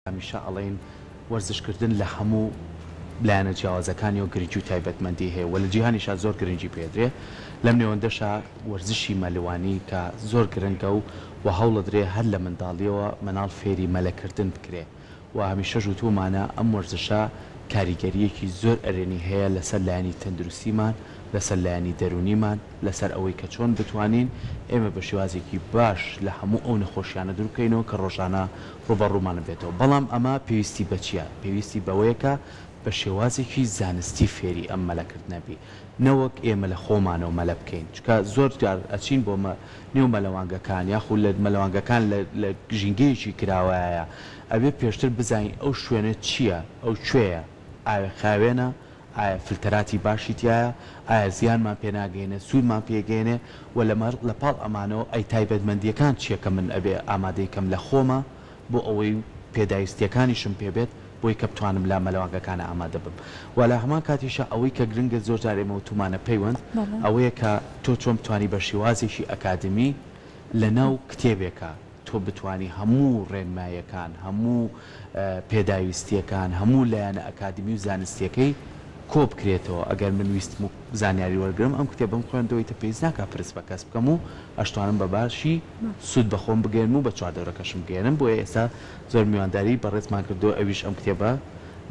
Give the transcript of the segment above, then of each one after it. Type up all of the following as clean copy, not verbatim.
هەمیشە ئەڵێین وەرزشکردن لە هەموو لایەنە جیاوازەکانیەوە گرنگی و تایبەتمەندی هەیە و لە جیهانیشا زۆر گرنگی پێدرێ، لەم نێوەندەشا وەرزشی مەلوانی کە زۆر گرنگە و و هەوڵەدرێ هەر لە منداڵیەوە مناڵ فێری مەلەکردن بکرێ و هەمیشەش وتوومانە ئەم وەرزشە کاریگەرییەکی زۆر ئەرێنی هەیە لەسەر لایەنی تەندروستیمان، لەسەر لایەنی دەروونیمان، لەسەر ئەوەی کە چۆن بتوانین ئێمە بە شێوازێکی باش لە هەموو ئەو نەخۆشیانە دووربکەینەوە کە ڕۆژانە ڕووبەڕوومان بێتەوە. بەڵام ئەمە پێویستی بە چییە؟ پێویستی بەوەیە کە بە شێوازێکی زانستی فێری ئەم مەلەکردنە بی نەوەک ئێمە لە خۆمانەوە مەلە بکەین چونکە زۆر جار ئەچین بۆ نێو مەلەوانگەکان یاخود لە مەلەوانگەکان لە لە ژینگەیەکی کراوەیە ئەبێ پێشتر بزانین ئەو شوێنە چییە ئەو کوێیە ئایا خاوێنە ئایا فلتەراتی باشی تیایە ئایا زیانمان پێ ناگەیەنێ سوودمان پێ گەیەنێ و لە لە پاڵ ئەمانەوە ئەی تایبەتمەندییەکان چییە کە من ئەبێ ئامادەی کەم لە خۆما بۆ ئەوەی پێداویستییەکانیشم پێ بێت بۆی کە بتوانم لە مەلەوانگەکانا ئامادە بم و لە هەمان کاتیشا ئەوەی کە گرنگە زۆر جار ئێمە وتومانە پەیوەند ئەوەیە کە تۆ چۆن بتوانی بە شێوازێکی ئەکادمی لە ناو کتێبێکا تۆ بتوانی هەموو ڕێنمایەکان هەموو پێداویستیەکان هەموو لایەنە ئەکادمی و زانستیەکەی کۆ بکرێتەوە ئەگەر من ویستم و زانیاری وەرگرم ئەم کتێبەم خوێندەوە ئیتر پێویست ناکا پرس بە کەس بکەم و ئەشتوانم بە باشی سوود بە خۆم بگەیەنم و بە چواردەورەکەشم بگەیەنم بۆیە ئێستا زۆر میوانداری بەڕێزمان کردووە ئەویش ئەم کتێبە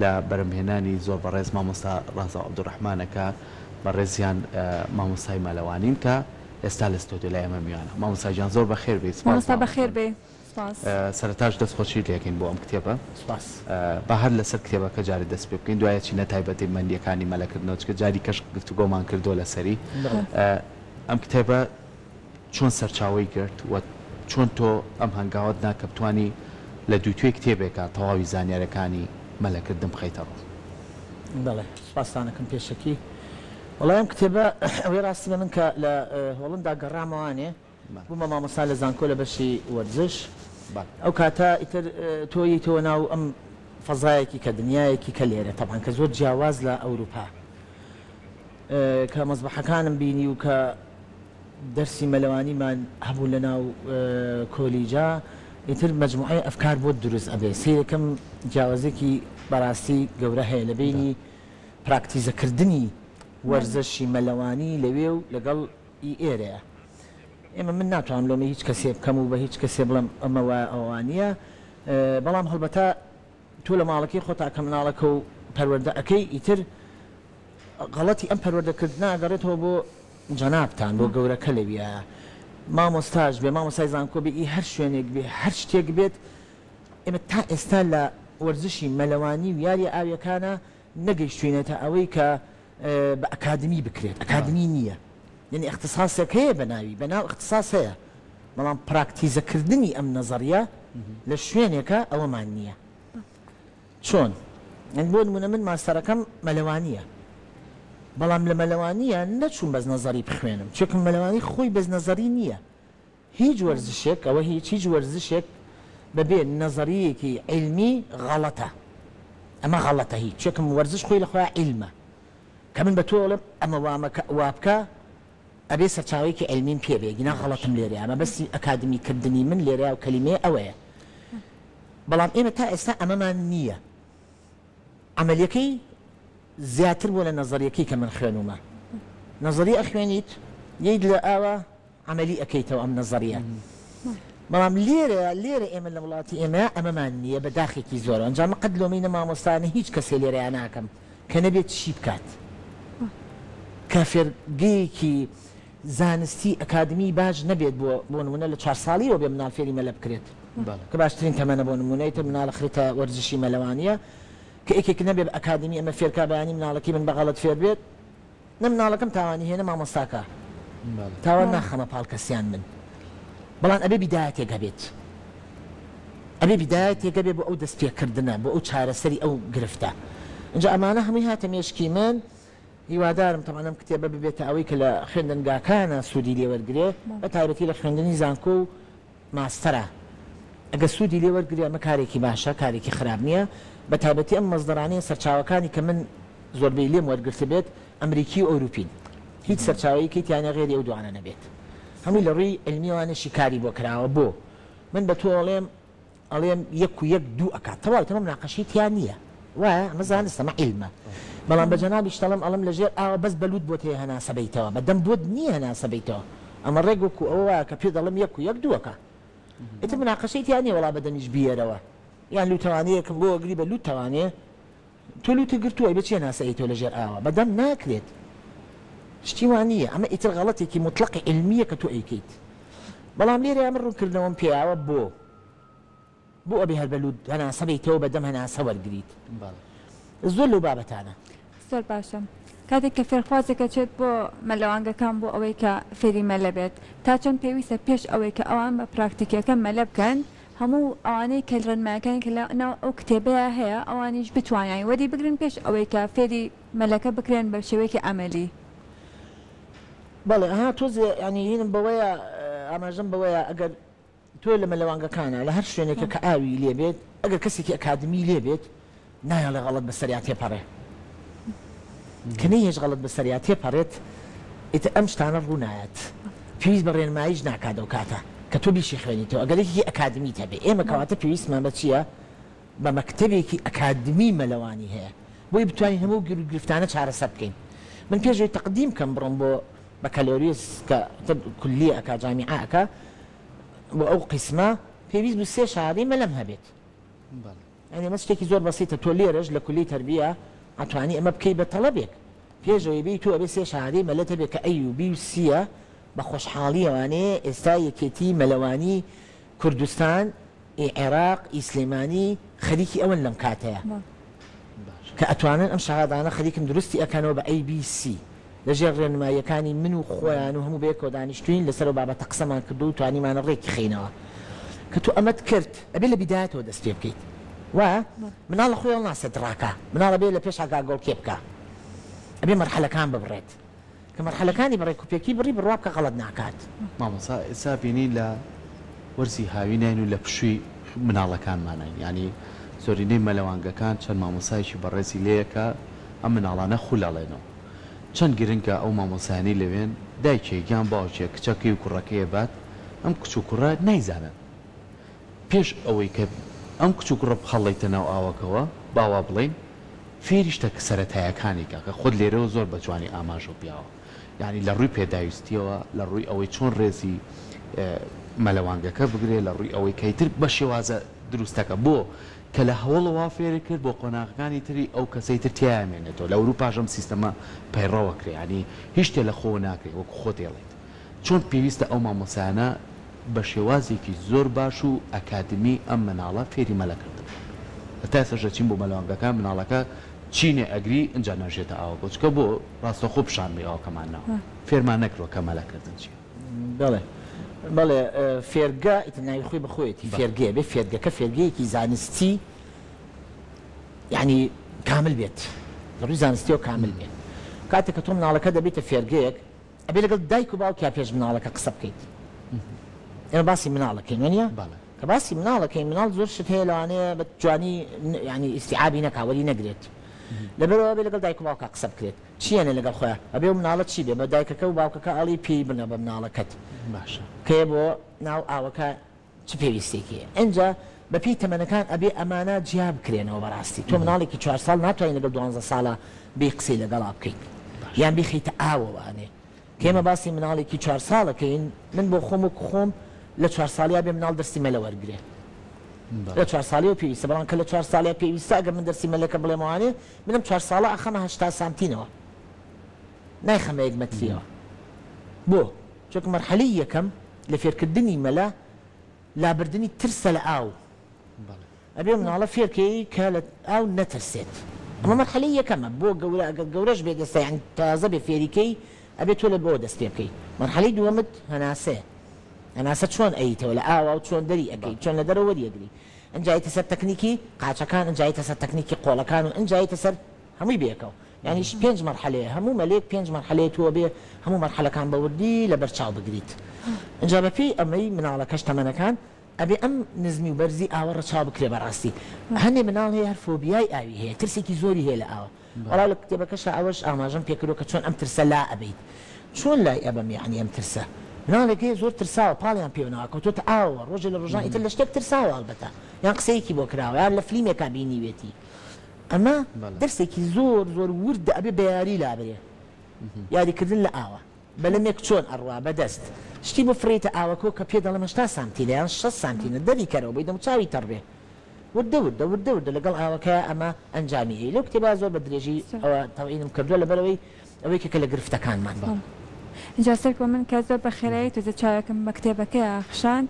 لە بەرهەمهێنانی زۆر بەڕێز مامۆستا ڕازاو عەبدولڕەحمانە کە بەڕێزیان مامۆستای مەلەوانین کە ئێستا لە ستۆدیۆ لای ئێمە میوانە. مامۆستا گیان زۆر بەخێر بێی سپاس مامۆستا بەخێر بێی سپاس. سەرەتاش دەست خۆشیت لێکەین بۆ ئەم کتێبە. سپاس. با هەر لەسەر کتێبەکە جارێ دەست پێ بکەین دوای ئەچینە تایبەتمەندییەکانی مەلەکردنەوە چونکە جاری کەش گفتوگۆمان کردووە لەسەری. ئەم کتێبە چۆن سەرچاوەی گرت و چۆن تۆ ئەم هەنگاوەت نا کە بتوانی لە دووتوێی کتێبێکا تەواوی زانیارەکانی مەلەکردن بخەیتە ڕوو؟ بەڵێ سوپاستان ئەکەم پێشەکی. وەڵای ئەم کتێبە ئەوەی ڕاستی بە من کە لە هۆڵندا گەڕامەوانێ بوومە مامۆستا لە زانکۆ لە بەشی وەرزش ئەو کاتە ئیتر تۆ یەیتەوە ناو ئەم فەزایەکی کە دنیایەکی کە لێرە تەبعەن کە زۆر جیاواز لە ئەوروپا کە مەزبەحەکانم بینی و کە دەرسی مەلەوانیمان هەبوو لە ناو کۆلیجا ئیتر مەجموعەی ئەفکار بۆت دروست ئەبێ سەیرەکەم جیاوازێکی بەراستی گەورە هەیە لە بەینی پراکتیزەکردنی وەرزشی مەلەوانی لەوێ و لەگەڵ ئی ئێرەیە ئێمە من ناتوانم لۆمەی هیچ کەسێ بکەم و بە هیچ کەسێ بڵێم ئەمە وایە ئەوە وا نییە بەڵام هەڵبەتە تۆ لە ماڵەکەی خۆتا کە مناڵەکە و پەروەردە ئەکەی ئیتر غەڵەتی ئەم پەروەردە کردنە ئەگەڕێتەوە بۆ جەنابتان بۆ گەورەکە لەویا مامۆستاش بێ مامۆستای زانکۆ بێ ئی هەر شوێنێک بێ هەر شتێک بێت ئێمە تا ئێستا لە وەرزشی مەلەوانی و یاریە ئاویەکانا نەگەیشتوینەتە ئەوەی کە بە ئەکادمی بکرێت ئەکادمی نییە یعنی ئیختساسێک هەیە بە ناوی بە ناو ئیختساس هەیە بەڵام پراکتیزەکردنی ئەم نەزەریە لە شوێنێکە ئەوەمان نییە چۆن؟ یانی بۆ نموونە من ماستەرەکەم مەلەوانییە، بەڵام لە مەلەوانییە نەچووم بەس نەزەری بخوێنم، چونکە مەلەوانی خۆی بەس نەزەری نییە. هیچ وەرزشێک، ئەوە هیچ، هیچ وەرزشێک بەبێ نەزەرییەکی عیلمی غەڵەتە. ئەمە غەڵەتە هیچ، چونکە وەرزش خۆی لە خۆیا عیلمە. کە من بە تۆ ئەڵێم ئەمە وا مەکە، وا بکە، ئەبێ سەرچاوەیەکی عیلمیم پێ بێ، گینا غەڵەتم لێرەیە. مەبەستی ئەکادمی کردنی من لێرەیا و کەلیمەیە ئەوەیە. بەڵام ئێمە تا ئێستا ئەمەمان نییە. عەمەلیەکەی زیاتر بووە لە نەزەریەکەی کە من خوێنومە. نەزەری ئەخوێنیت، یەیت لە ئاوا عەمەلی ئەکەیتەوە ئەم نەزەریە. بەڵام لێرە لێرە ئێمە لە وڵاتی ئێمە ئەمەمان نییە بە داخێکی زۆرەوە. ئینجا من قەت لۆمەی نە مامۆستا نە هیچ کەسێ لێرەیا ناکەم کە نەبێت چی بکات. کە فێرگەیەکی زانستی ئەکادمی باش نەبێت بۆ بۆ نموونە لە چوار ساڵیەوە بێ مناڵ فێری مەلە بکرێت. کە باشترین تەمەنە بۆ نموونە ئیتر مناڵە خرێتە وەرزشی مەلەوانیە کە یەکێک نەبێ بە ئەکادمی ئەمە فێرکا بەیانی مناڵەکەی من بە غەڵەت فێر بێت نە مناڵەکەم تاوانی هەیە نە مامۆستاکە تاوان ناخەمە پاڵ کەسیان من بەڵام ئەبێ بیدایەتێک هەبێت ئەبێ بیدایەتێک هەبێ بۆ ئەو دەست پێکردنە بۆ ئەو چارەسەری ئەو گرفتە ئینجا ئەمانە هەمووی هاتە مێشکی من هیوادارم تەبعەن ئەم کتێبە ببێتە ئەوەی کە لە خوێندنگاکانە سوودی لێ وەرگرێ بە تایبەتی لە خوێندنی زانکۆ و ماستەرە ئەگەر سوودی لێ وەرگرێ ئەمە کارێکی باشە کارێکی خراپ نییە بە تایبەتی ئەم مەسدەرانەی سەرچاوەکانی کە من زۆربەی لێم وەرگرتبێت ئەمریکی و ئەوروپین هیچ سەرچاوەیەکی تیا نیە غەیری ئەو دوانە نەبێت هەمووی لە ڕووی عیلمیەوانە شیکاری بۆ کراوە بۆ من بە تۆ ئەڵێم. ئەڵێم یەک و یەک دوو ئەکات تەواو تەمام مناقەشەی تیا نییە وایە ئەمە زانستە ئەمە عیلمە بەڵام بە جەنابیشت ئەڵێم ئەڵێم لە ژێر ئاوە بەس بە لووت بۆت هەیە هەناسە بەیتەوە بە دەم بۆت نییە هەناسە بەیتەوە ئەمە ڕێک وەکو ئەوە وایە کە پێت ئەڵێم یەک و یەک دوو ئەکا ئیتر مناقەشەی تیا نییە وەڵا بە دەمیش بیەرەوە یان لووتەوانەیەکم بۆ ئەگری بە لووتەوانێ تۆ لوتت گرتووە ئەی بە چی هەناسە ئەیتەوە لە ژێر ئاوە بە دەم ناکرێت شتی وا نییە ئەمە ئیتر غەڵەتێکی موتڵەقی عیلمییە کە تۆ ئەیکەیت بەڵام لێرەیا من ڕوونکردنەوەم پێیاوە بۆ بۆ ئەبێ هەر بە لوت هەناسە بەیتەوە بە دەم هەناسە وەرگریت زۆر لەو بابەتانە. زۆر باشە کاتێک کە فێرخوازێک ئەچێت بۆ مەلەوانگەکان بۆ ئەوەی کە فێری مەلە بێت تا چەند پێویستە پێش ئەوەی کە ئەوان بە پراکتیکیەکە مەلە بکەن هەموو ئەوانەی کە ڕێنمایەکانی کە لە ناو ئەو کتێبەیا هەیە ئەوانیش بتوانین وەری بگرن پێش ئەوەی کە فێری مەلەکە بکرێن بە شێوەیەکی عەمەلی. بەڵێ ئەها تۆزێ یانی هینم بەوەیە ئاماژەم بەوەیە ئەگەر تۆ لە مەلەوانگەکانا لە هەر شوێنێکە کە ئاوی لێ بێت ئەگەر کەسێکی ئەکادمی لێ بێت نایەڵێ غەڵەت بەسەریا تێپەڕێ کە نەیهێشت غەڵەت بەسەریا تێپەڕێت ئیتر ئەم شتانە ڕوو نایەت پێویست بە ڕێنماییش ناکات ئەو کاتە کە تۆ بیشی خوێنیتەوە ئەگەر یەکێکی ئەکادمیت هەبێ ئێمە کەواتە پێویستمان بە چییە بە مەکتەبێکی ئەکادمی مەلەوانی هەیە بۆی بتوانین هەموو گرفتانە چارەسەر بکەین من پێش ئەوەی تەقدیم کەم بڕۆم بۆ بەکالۆریۆس کە کولیە ئەکا جامیعە ئەکا بۆ ئەو قیسمە پێویست بوو سێ شەهادەی مەلەم هەبێت. یانی ئەمە شتێکی زۆر بەسیتە تۆ لێرەش لە کولیەی تەربیە ئەتوانی ئەمە بکەی بە تەڵەبێک پێش ئەوەی بێی تۆ ئەبێ سێ شەهادەی مەلەت هەبێ کە ئەی و بی و سیە بە خۆشحاڵیەوانێ ئێستا یەکێتی مەلەوانی کوردستان ی عێراق ی سلێمانی خەریکی ئەوەن لەم کاتەیا کە ئەتوانن ئەم شەهادانە خەریکن دروستی ئەکەنەوە بە ئەی بی سی لە ژێر ڕێنماییەکانی من و خۆیان و هەموو بەیەکەوە دانیشتوین لەسەر ئەو بابەتە قسەمان کردو و توانیمانە ڕێکی خەینەوە کە تۆ ئەمەت کرد ئەبێ لە بیدایەتەوە دەست پێ بکەیت وایە مناڵ لە خۆی هەڵناسێت ڕاکا مناڵ ئەبێ لە پێشا گاگۆڵکێ بکا ئەبێ مەرحەلەکان ببڕێت کە مەرحەلەکانی بە ڕێکوپێکی بڕی بڕوا بکە غەڵەت ناکات. مامۆستا ئێستا بینی لە وەرزی هاویناین و لە پشووی مناڵەکانماناین یانی زۆرینەی مەلەوانگەکان چەند مامۆستایەکی بەڕێزی لێیە کە ئەم مناڵانە خول ئەڵێنەوە چەند گرنگە ئەو مامۆستایانەی لەوێن دایکێک یان باوکێک کچەکەی و کوڕەکەی ئەبات ئەم کچ و کوڕە نایزانن پێش ئەوەی کە ئەم کچ و کوڕە بخەڵێیتە ناو ئاوەکەوە با وا بڵێین فێری شتە سەرەتایەکانی کە کە خۆت لێرەوە زۆر بە جوانی ئاماژەو پیاوە یانی لە ڕووی پێداویستیەوە لە ڕووی ئەوەی چۆن ڕێزی مەلەوانگەکە بگرێ لە ڕووی ئەوەی کە ئیتر بە شێوازە دروستەکە بۆ کە لە هەوڵ وا فێرت کرد بۆ قۆناغەکانی تری ئەو کەسەی تر تیایا مێنێتەوە لە ئەوروپاش ئەم سیستەمە پەیڕەوە کرێ یانی هیچ شتێ لە خۆوە ناکرێ وەکو خۆت ئێڵێیت چۆن پێویستە ئەو مامۆستایانە بە شێوازێکی زۆر باش و ئەکادمی ئەم مناڵە فێری مەلە کردن بکەن هەتا ئێستاش دەچین بۆ مەلەوانگەکان مناڵەکە چینێ ئەگری ئینجا ناژێتە ئاوەکەوە چونکە بۆ ڕاستەوخۆ پیشان بەی ئاوەکەمان ناوە فێرمان نەکردوە کە مەلە کردن چیە. بەڵێ بەڵێ فێرگە ئیتر ناوی خۆی بە خۆیەتی فێرگەیە بێ فێرگەکە فێرگەیەکی زانستی یانی کامل بێت لە ڕووی زانستیەوە کامل بێت کاتێک کە تۆ مناڵەکە دەبیتە فێرگەیەک ئەبێ لەگەڵ دایک و باوکیا پێش مناڵەکە قسە بکەیت ئێمە باسی مناڵەکەین وەنیە کە باسی مناڵەکەین مناڵ زۆر شت هەیە لەوانەیە بە جوانی یانی ئیستیعابی نەکا وەری نەگرێت لەبەرەوە ئەبێ لەگەڵ دایک و باوکا قسە بکرێت چییەنە لەگەڵ خۆیان ئەبێ ئەو مناڵە چی بێ بە دایکەکە و باوکەکە ئەڵی پێی بنە بە مناڵەکەت باشە کەیە بۆ ناو ئاوەکە چ پێویستێکی هەیە ئینجا بە پێی تەمەنەکان ئەبێ ئەمانە جیا بکرێنەوە بەڕاستی تۆ مناڵێکی چوار ساڵ ناتوانانی لەگەڵ دوانزە ساڵە بێی قسەی لەگەڵا بکەیت یان بیخەیتە ئاوەوە ئەنێ کە ئێمە باسی مناڵێکی چوار ساڵەکەین من بۆ خۆم وەک خۆم لە چوار ساڵیا بێ مناڵ دەرسی مەلە وەرگرێ لە چوار ساڵیەوە پێویستە بەڵام کە لە چوار ساڵیا پێویستە ئەگەر من دەرسی مەلەکە بڵێمەوانێ من ئەم چوار ساڵە ئەخەمە 80 سانتینەوە نایخەمە یەک مەتریەوە بۆ چونکە مەرحەلەی یەکەم لە فێرکردنی مەلە لابردنی ترسە لە ئاو ئەبێ مناڵە فێرکەی کە لە ئاو نەترسێت ئەمە مەرحەلەی یەکەمە بۆ گەورە ئەگەر گەورەش بێت ئێستا یانی تازە بێ فێریکەی ئەبێ تۆ لە بۆ دەست پێ بکەی مەرحەلەی دووەمت هەناسەیە هەناسە چۆن ئەیتەوە لە ئاوا و چۆن دەری ئەکەی چۆن لە دەرەوە وەری ئەگری ئنجا ئەیتە سەر تەکنیکی قاچەکان ئنجا ئەیتە سەر تەکنیکی قۆڵەکان و ئنجا ئەیتە سەر هەمووی بەیەکەوە یانیش پێنج مەرحەلەیە هەموو مەلێک پێنج مەرحەلەیە تۆ ئەبێ هەموو مەرحەلەکان بە وردی لەبەر چاو بگریت ئنجا بە پێی ئەمەی مناڵەکەش تەمەنەکان ئەبێ ئەم نزمی و بەرزی ئاوە ڕەچاو بکرێ بەڕاستی هەنێ مناڵ هەیە هەر فۆبیای ئاوی هەیە ترسێکی زۆری هەیە لە ئاوە وەڵا لە کتێبەکەشا ئەوەش ئاماژەم پێکردوە کە چۆن ئەم ترسە لا ئەبەیت چۆن لای ئەبەم یەعنی ئەم ترسە؟ مناڵێک هەیە زۆر ترساوە پاڵیان پێوە ناوە کەوتۆتە ئاوەوە ڕۆژێ لە ڕۆژان ئیتر لە شتێک ترساوە ئەڵبەتە یان قسەیەکی بۆ کراوە یان لە فلیمێکا بینیوێتی ئەمە دەرسێکی زۆر زۆر وردە ئەبێ بە یاری لابرێ یاریکردن لە ئاوە بەلەمێک چۆن ئەڕوا بە دەست شتی بفڕیتە ئاوەکەوە کە پێ دەڵێم 80 سانتینە یان 60 سانتینە دەری کەرەوە بۆی دەموچاوی تەڕ بێ وردە وردە وردە وردە لەگەڵ ئاوەکەیا ئەمە ئەنجامی ئەی لەو کتێبە زۆر بە درێژی ئەوە تەوعینم کردووە لەبەرئەوەی ئەوە یەکێکە لە گرفتەکانمان. بەڵێ ئینجا سەرکۆ من کە زۆر بە خێرایی تۆزێ چاوێکم بە کتێبەکەیا خشاند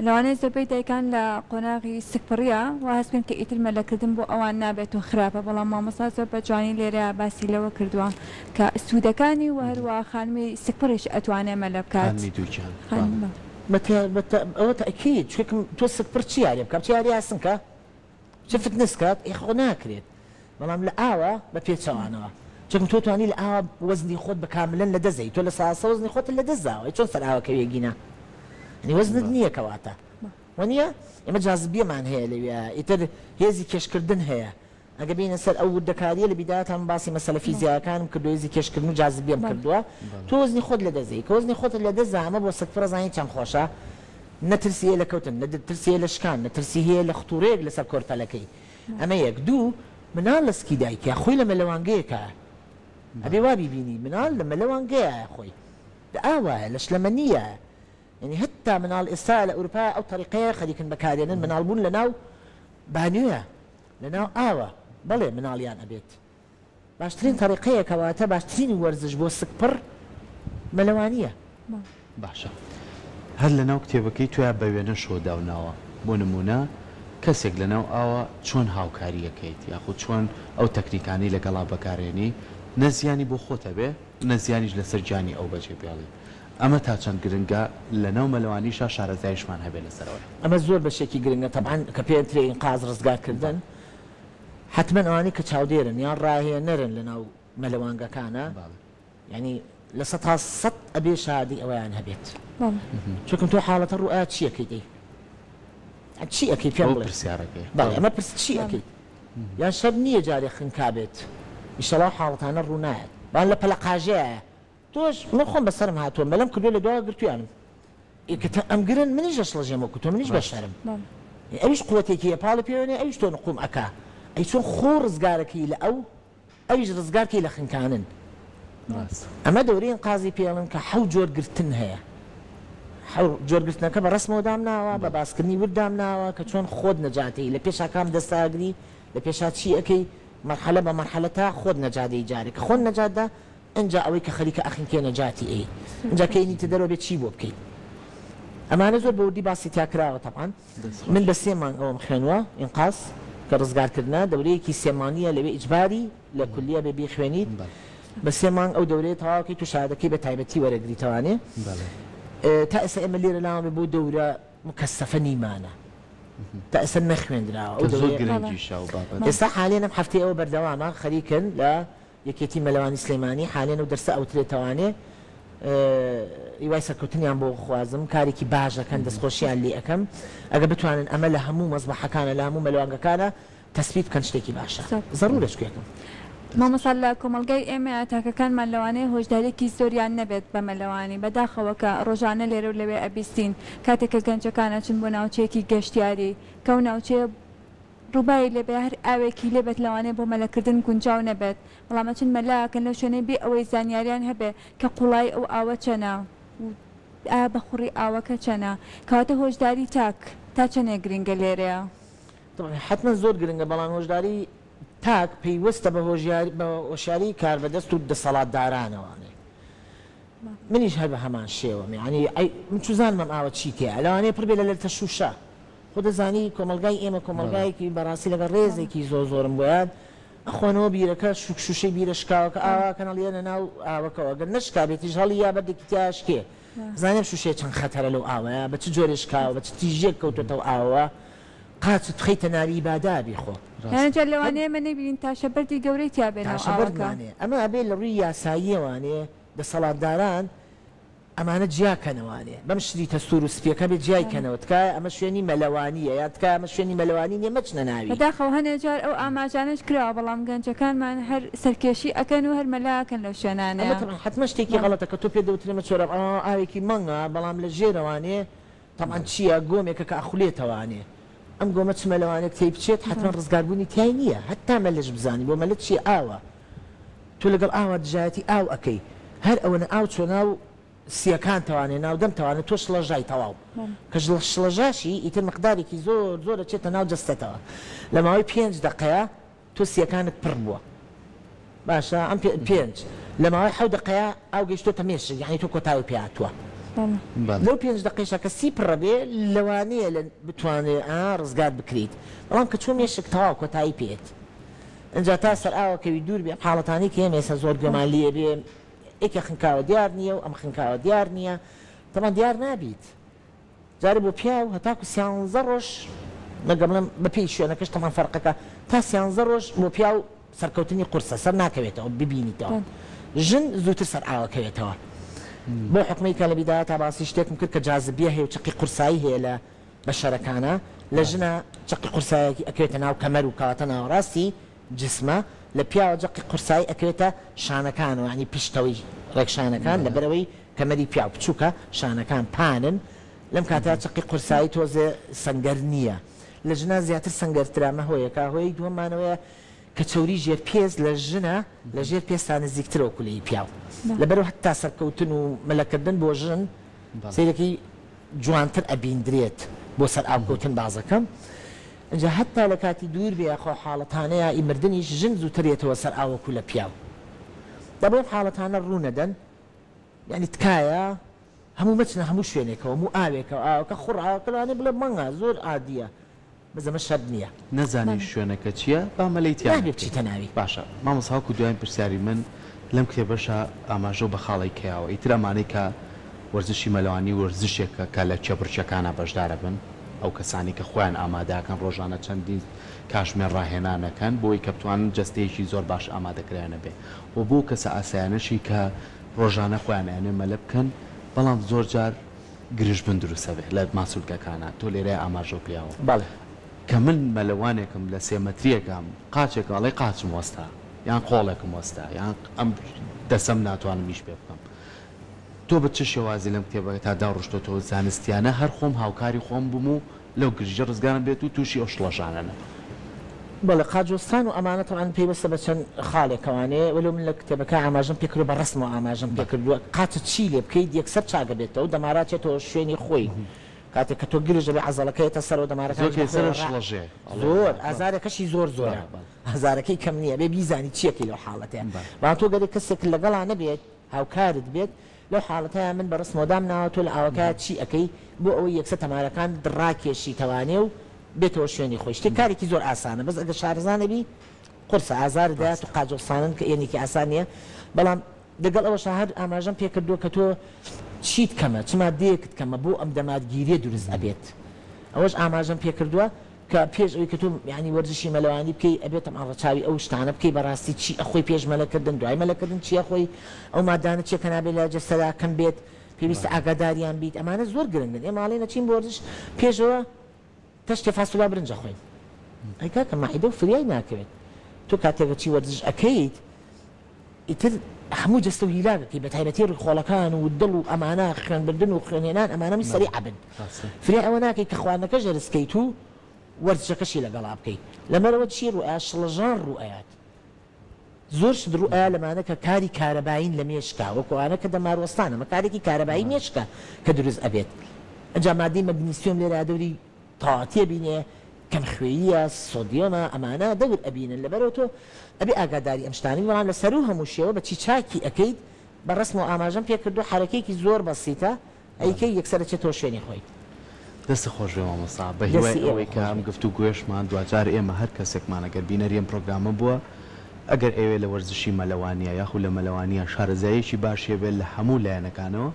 لەوانەیە زۆربەی دایکان لە قۆناغی سکپڕیا وا هەست بکەن کە ئیتر مەلەکردن بۆ ئەوان نابێت و خراپە بەڵام مامۆستا زۆر بە جوانی لێرەیا باسی لەوە کردووە کە سوودەکانی و هەروەها خانمی سکپڕیش ئەتوانێ مەلە بکات. خانمی دووگیان خانمی بەڵێ. بە ئەوە تەئکید چونکە تۆ سکپڕ چ یاریە بکا بچێ یاری ئاسن کا چ فتنس کات ئێ خۆ ناکرێت بەڵام لە ئاوا بە پێچەوانەوە چونکە تۆ توانی لە ئاوا وەزنی خۆت بە کاملەن لە دەست دەی تۆ لە ساسە وەزنی خۆتت لە دەست داوە ئەی چۆن سەر ئاوە کەوێ گینا یانی وەزنت نییە کەواتە وەنیە ئێمە جازبیەمان هەیە لەوێ ئیتر هێزی کێشکردن هەیە ئەگەر بێینە سەر ئەو وردەکارییە لە بیدایەتا من باسی مەسەلە فیزیایەکانم کردووە هێزی کێشکردن و جازبیەم کردووە تۆ وەزنی خۆت لەدەست دەی کە وەزنی خۆتت لەدەست دا ئەمە بۆ سکپڕ ئەزانی چەند خۆشە نە ترسی هەیە لە کەوتن نە ترسی هەیە لە شکان نە ترسی هەیە لە ختوڕەیەک لەسەر کۆرپەلەکەی ئەمە یەک دوو مناڵ لە سکی دایکیا خۆی لە مەلەوانگەیەکایە ئەبێ وا بیبینی مناڵ لە مەلەوانگەیایە خۆی لە ئاوایە لە شلەمەنیایە یانی هەتا مناڵ ئێستا لە ئەوروپا ئەو تەریقەیە خەریکن بەکارێنن مناڵ بوون لەناو بانیۆیە لەناو ئاوە بەڵێ مناڵیان ئەبێت باشترین تەریقەیە کەواتە باشترین وەرزش بۆ سکپڕ مەلەوانیە. باشە هەر لەناو کتێبەکەی تۆیا بە وێنەشەوە داوناوە بۆ نموونە کەسێک لەناو ئاوە چۆن هاوکاری ئەکەیت یاخود چۆن ئەو تەکنیکانەی لەگەڵا بەکارێنی نە زیانی بۆ خۆت ئەبێ نە زیانیش لەسەر گیانی ئەو بەجێ بێڵی ئەمە تا چەند گرنگە لەناو مەلەوانیشا شارەزاییشمان هەبێ لەسەر ئەوەیە. ئەمە زۆر بەشێکی گرنگە تەبعەن کە پێ ئەترێ ئینقاز ڕزگار کردن حەتمەن ئەوانەی کە چاودێرن یان ڕاهێنەرن لەناو مەلەوانگەکانا یانی 100% ئەبێ شەهادەی ئەوەیان هەبێت چونکم تۆ حاڵەتە ڕوو ئا چی ئەکەیت ئەی چی ئەکەی پێم بڵێ پرسیارەکەی بەڵێ ئەمە پرس چی ئەکەیت یان شەرت نییە جارێ خنکابێت ئیشەڵا حاڵەتانە ڕوو نایەت بەڵام لە پەلەقاژەیە تۆش من خۆم بەسەرم هاتووە مەلەم کردووە لە دواوە گرتویانم ئێ کە ئەمگرن منیش ئەشڵەژێم وەکو تۆ منیش بەشەرم ئەویش قوەتێکی هەیە پاڵی پێوە نێ ئەویش تۆ نقوم ئەکا ئەی چۆن خۆ ڕزگارەکەی لە ئەو ئەویش ڕزگار کەی لە خنکانن ئەمە دەورەی ئینقازی پێڵن کە حەو جۆر گرتن هەیە حەو جۆر گرتنەکە بە ڕەسمەوە دامناوە بە باسکردنی ورد دامناوە کە چۆن خۆت نەجاتەی لە پێشا کام دەستە ئەگری لە پێشا چی ئەکەی مەرحەلە بە مەرحەلە تا خۆت نەجاتەی جارێک کە خۆت نەجات دا ئنجا ئەوەی کە خەریکە ئەخنکێ نەجاتی ئەی ئنجا کە ینیتە دەرەوە بێ چی بۆ بکەیت ئەمانە زۆر بە وردی باسی تیا کراوە تەبعەن من بە سێ مانگ ئەوەم خوێنوە ئینقاز کە ڕزگار کردنە دەورەیەکی سێ مانگیە لەوێ ئیجباری لە کولیە بێ بیخوێنیت بە سێ مانگ ئەو دەورەیە تەواو کەیت و شەهادەکەی بە تایبەتی وەرەگریتەوانێ تا ئێستا ئێمە لێرە لامان بێ بۆ دەورە مکەسەفە نیمانە تا ئێستا نەخوێندراوە ئەو کە زۆر دەورەیە گرنگیشە ئەو بابەتە. ئێستا حالێن ئەم هەفتەیە ئەوە بەردەوامە خەریکن لە یەکێتی مەلەوانی سلێمانی حالێن ئەو دەرسە ئەوترێتەوانێ هیوای سەرکەوتنیان بۆ خوازم کارێکی باش ئەکەن دەستخۆشیان لێ ئەکەم ئەگەر بتوانن ئەمە لە هەموو مەزبەحەکانە لە هەموو مەلوانگەکانە تەسبیت بکەن شتێکی باشە زەرورە چکێکم. مامۆستا لە کۆمەڵگای ئێمەیا تاکەکانمان لەوانەیە هۆشداریەکی زۆریان نەبێت بە مەلەوانی بەداخەوە کە ڕۆژانە لێرەو لەوێ ئەبیستین کاتێک کە گەنجەکان ئەچن بۆ ناوچەیەکی گەشتیاری کە ئەو ناوچەیە ڕووباری لێ بێ هەر ئاوێکی لێ بێت لەوانەیە بۆ مەلەکردن گونجاو نەبێت، بەڵام ئەچن مەلە ئەکەن لەو شوێنەی بێ ئەوەی زانیاریان هەبێ کە قوڵایی ئەو ئاوە چەنە و ئایا بە خوڕی ئاوەکە چەنە، کەواتە هۆشداری تاک تا چەنێک گرنگە لێرەیا؟ تەبعەن حەتمەن زۆر گرنگە، بەڵام هۆشداری تاک پەیوەستە بە بە هۆشیاری کاربەدەست و دەسەڵاتدارانەوە. منیش هەر بە هەمان شێوەم، یەعنی ئەی من چوزانم ئەم ئاوە چی تیایە، لەوانەیە پڕ بێ لە لەتە شووشە. خۆ دەزانی کۆمەڵگای ئێمە کۆمەڵگایەکی بەڕاستی لەگەڵ ڕێزێکی زۆر زۆرم بۆیان ئەخۆنەوە بیرەکە شوک شوشەی بیرە شکاوەکە ئاوا کەن هەڵیەنە ناو ئاوەکەوە گەر نەشکابێتیش هەڵی یا بەردێکی تیا شکێ زانیم شوشەیە چەند خەتەرە لەو ئاوەیە بە چ جۆرێ شکاوە بە چ تیژیەک کەوتۆتەو ئاوەوە قاچت بخەیتە ناوی با دابی خۆ. یانی جا لەوانەیە ئێمە نەیبینین تاشە بەردی گەورەی تیا بێ ناو تاشە ئاوەکە. بەردمانێ ئەمە ئەبێ لە ڕووی یاساییەوانێ دەسەڵاتداران. ئەمانە جیا کەنەوانێ بەم شریتە سوور و سپیەکە بێ جیای کەنەوە تکایە ئەمە شوێنی مەلەوانیە یان تکایە ئەمە شوێنی مەلەوانی نیە مەچنە ناوی. بەداخەوە هەنێ جار ئەو ئاماژانەش کراوە بەڵام گەنجەکانمان هەر سەرکێشی ئەکەن و هەر مەلا ئەکەن لەو ئەمە شوێنانەیا. تەبعەن حەتمەن شتێکی بەڵێ. غەڵەتە کە تۆ پێت دەوترێ مەچۆرە ئا ئاوێکی مەنگە بەڵام لە ژێرەوانێ تەبعەن چیە گۆمێکە کە ئەخولێتەوانێ ئەم گۆمە چ مەلەوانێک تێی بچێت حەتمەن ڕزگاربوونی تیای نیە هەتا مەلەش بزانی بۆ مەلە چیە ئاوە تۆ لەگەڵ ئاوا دژایەتی ئاو ئەکەی هەر ئەوەنە ئاو چوە ناو سیەکان تەوانێ ناو دەم تەوانێ تۆ شڵەژای تەواو کە شڵەژاشی ئیتر مقدارێکی زۆر زۆر ئەچێتە ناو جەستەتەوە لە ماوەی پێنج دەقەیا تۆ سیەکانت پڕ بووە باشە ئەم پێنج لە ماوەی حەو دەقەیا ئاو گەیشتۆتە مێشک یانی تۆ کۆتایی پێ هاتووە لەو پێنج دەقەیشا کە سی پڕە بێ لەوانەیە لە بتوانێ ئا ڕزگار بکریت بەڵام کە چوە مێشک تەواو کۆتایی پێت ئینجا تا سەر ئاوەکەوی دوور بێ ئەم حاڵەتانەی کە ئێمە ئێستا زۆر گوێمان لێ بێ یەکێ خنکاوە دیار نییە و ئەم خنکاوە دیار نییە تەبعەن دیار نابیت جارێ بۆ پیاو هەتاکو سیانزە ڕۆژ مەگە بڵێم بە پێی شوێنەکەش تەبعەن فەرقەکە تا سیانزە ڕۆژ بۆ پیاو سەرکەوتنی قورسە سەر ناکەوێتەوە ببینیتەوە ژن زووتر سەر ئاوەکەوێتەوە بۆ حکمەی کە لە بیدایەتا باسی شتێکم کرد کە جازبیە هەیە و چەقی قورسایی هەیە لە بەشەرەکانە لە ژنە چەقی قورسایەکی ئەکەوێتە ناو کەمەر و کەواتە ناوەڕاستی جسمە لە پیاوە جەقی قورسایی ئەکەوێتە شانەکانەوە یانی پشتەوەی ڕێک شانەکان لەبەرئەوەی کەمەری پیاو بچوکە شانەکان پانن لەم کاتە چەقی قورسایی تۆزێ سەنگەر نیە لە ژنا زیاتر سەنگەرترە ئەمە هۆیەکە هۆی دووەممانەوەیە کە چەوری ژێر پێست لە ژنە لە ژێر پێستا نزیکترە وەکو لە ی پیاو لەبەرئەوە هەتا سەرکەوتن و مەلەکردن بۆ ژن سەیرەکەی جوانتر ئەبیندرێت بۆ سەر ئاوکەوتن بازەکەم ئینجا هەتا لە کاتی دوور بێ یاخۆ حاڵەتانەیا ئی مردنیش ژن زووتر یەتەوە سەر ئاو وەکو لە پیاو دەبێ ئەم حاڵەتانە ڕوو نەدەن یانی تکایە هەموو مەچنە هەموو شوێنێکەوە هەموو ئاوێکەوە ئاوەکە خوڕ ئاوەکە لەوانەیە بڵێ مەنگە زۆر عادیە بەس ئەمە شەرت نیە. نەزانی شوێنەکە چیە با مەلەی تیا نابێ نەکەی. بچیتە ناوی. باشە مامۆستا وەکو دواین پرسیاری من لەم کتێبەشا ئاماژەو بە خاڵێک کەیاوە ئیتر ئەمانەی کە وەرزشی مەلەوانی وەرزشێکە کە لە کێبڕکێکانا بەشدارەبن ئەو کەسانەی کە خۆیان ئامادەکەن ڕۆژانە چەندین کاژمێر ڕاهێنان ئەکەن بۆی کە بتوانن جەستەیەکی زۆر باش ئامادەکراویان هەبێ وە بۆ کەسە ئاسایانەشی کە ڕۆژانە خۆیان ئەیانەوێ مەلە بکەن بەڵام زۆر جار گرژبن دروست ئەبێ لە ماسولکەکانا تۆ لێرەیا ئاماژەو پێیاوە بەڵێ. کە من مەلەوانێکم لە سێ مەتریەکام قاچێکم ئەڵێی قاچم وەستا یان قۆڵێکم وەستا یان ئەم دەسەم ناتوانم ئیش پێ بکەم تۆ بە چ شێوازی لەم کتێبەتا داڕشتۆتەوە زانستیانە هەر خۆم هاوکاری خۆم بم و لەو گرژیە ڕزگارم بێت و توشی ئەو شڵەژانە نەبم. بەڵێ قاجۆستان و ئەمانە تەبعەن پەیوەستە بە چەند خاڵێکەوانێ وەلو من لە کتێبەکە ئاماژەم پێ کردوە بە ڕەسمەوە ئاماژەم پێ کردوە قاچت چی لێ بکەیت یەکسەر چاک ئەبێتەوە دەماراچێتەوە شوێنی خۆی کاتێک کە تۆ گرژ دەبێ عەزەڵەکە یەتە سەرەوە زۆر دەمارەکانیش کەی بەخۆیەوە سەرە ڕا شڵەژێ ئەڵێ زۆر بەڵێ ئازارەکەشی زۆر زۆرە بەڵێ بەڵێ ئازارەکەی کەم نییە بێ بیزانی چیەکەی لەو حاڵەتەیە بەڵێ بەڵام تۆ گەرێ کەسێکت لەگەڵا نەبێت هاوکارت بێت لەو حاڵەتەیا من بە ڕسمەوە دامناوە تۆ لە ئاوەکەیا چی ئەکەی بۆ ئەوەی یەکسەر تەمارەکانت ڕاکێشیتەوانێ و بێتەوە شوێنی خۆی شتێک کارێکی زۆر ئاسانە بەس ئەگەر شارەزا نەبی قورسە ئازارت دەیات و ڕاستە. قاجۆسانن کە یەنێکی ئاسان نیە بەڵام لەگەڵ ئەوەشا هەر ئاماژەم پێکردووە کە تۆ چیت کەمە چ ماددەیەکت کەمە بۆ ئەم دەمارگیریە دروست ئەبێت ئەوەش ئاماژەم پێکردووە کە پێش ئەوەی کە تۆ یانی وەرزشی مەلەوانی بکەی ئەبێت تەبعەن ڕەچاوی ئەو شتانە بکەی بەڕاستی چی ئەخۆی پێش مەلە کردن دوای مەلە کردن چی ئەخۆی ئەو مادانە چیە کە نابێت لە جەستەدا کەم بێت پێویستە ئاگاداریان بیت ئەمانە زۆر گرنگن ئێمە ئەڵێین ئەچین بۆ وەرزش پێشەوە تەشتێ فاسۆلیا برنج ئەخۆین ئەی کاکە مەعیدە و فریای ناکەوێت تۆ کاتێک ئەچی وەرزش ئەکەیت ئیتر هەموو جەستە و هیلاک ئەکەی بەتایبەتی ڕیخۆڵەکان و دڵ و ئەمانە خوێن بردن و خوێن هێنان ئەمانە هەمووی سەریع ئەبن فریای ئەوە ناکەی کە خواردنەکەش هەرس کەیت و وەرزشەکەشی لەگەڵا بکەی لەمەرەوە چی ڕوو ئەیات شڵەژان ڕوو ئەیات زۆر شت ڕوو ئەیا لەمانە کە کاری کارەبایین لە مێشکا وەکو ئەوانە کە دەماروەستان ئەمە کارێکی کارەبایی مێشکە کە دروست ئەبێت ئەنجا مادەی مەگنیسیۆم لێرە دەوری تەواوەتی ئەبینێ کەم خوێییە سۆدیۆمە ئەمانە دەور ئەبینن لەبەرئەوە تۆ ئەبێ ئاگاداری ئەم شتانە بی بەڵام لە سەروو هەموو شێوە بە چی چاکی ئەکەیت بە ڕەسمەوە ئاماژەم پێ کردووە حەرەکەیەکی زۆر بەسیتە ئەیکەی یەکسەر ئەچێتەوە شوێنی خۆی. دەستت خۆش بێ مامۆستا بە هیوای دەستی ئێوە ئەوەی کە خۆش ئەم بێت. گفتوگۆیەشمان دواجار ئێمە هەر کەسێکمان ئەگەر بینەری ئەم پرۆگرامە بووە ئەگەر ئەیەوێ لە وەرزشی مەلەوانیە یاخود لە مەلەوانیە شارەزاییەکی باشی هەبێت لە هەموو لایەنەکانەوە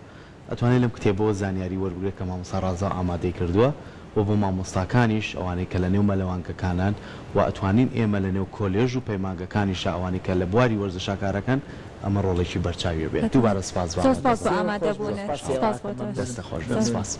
ئەتوانێت لەم کتێبەوە زانیاری وەربگرێت کە مامۆستا ڕازاو ئامادەی کردووە و بۆ مامۆستاکانیش ئەوانەی کە لە نێو مەلەوانگەکانان و ئەتوانین ئێمە لە نێو کۆلێژ و پەیمانگەکانیشا ئەوانەی کە لە بواری وەرزشا کارەکەن ئەمە ڕۆڵێکی بەرچاوی بێت. دووبارە سپاس بۆ زۆر سپاس بۆ ئامادەبوونت. ئامادەبوونت. سپاس سپاس بۆ تۆش. دەستت خۆش بێت. سپاس.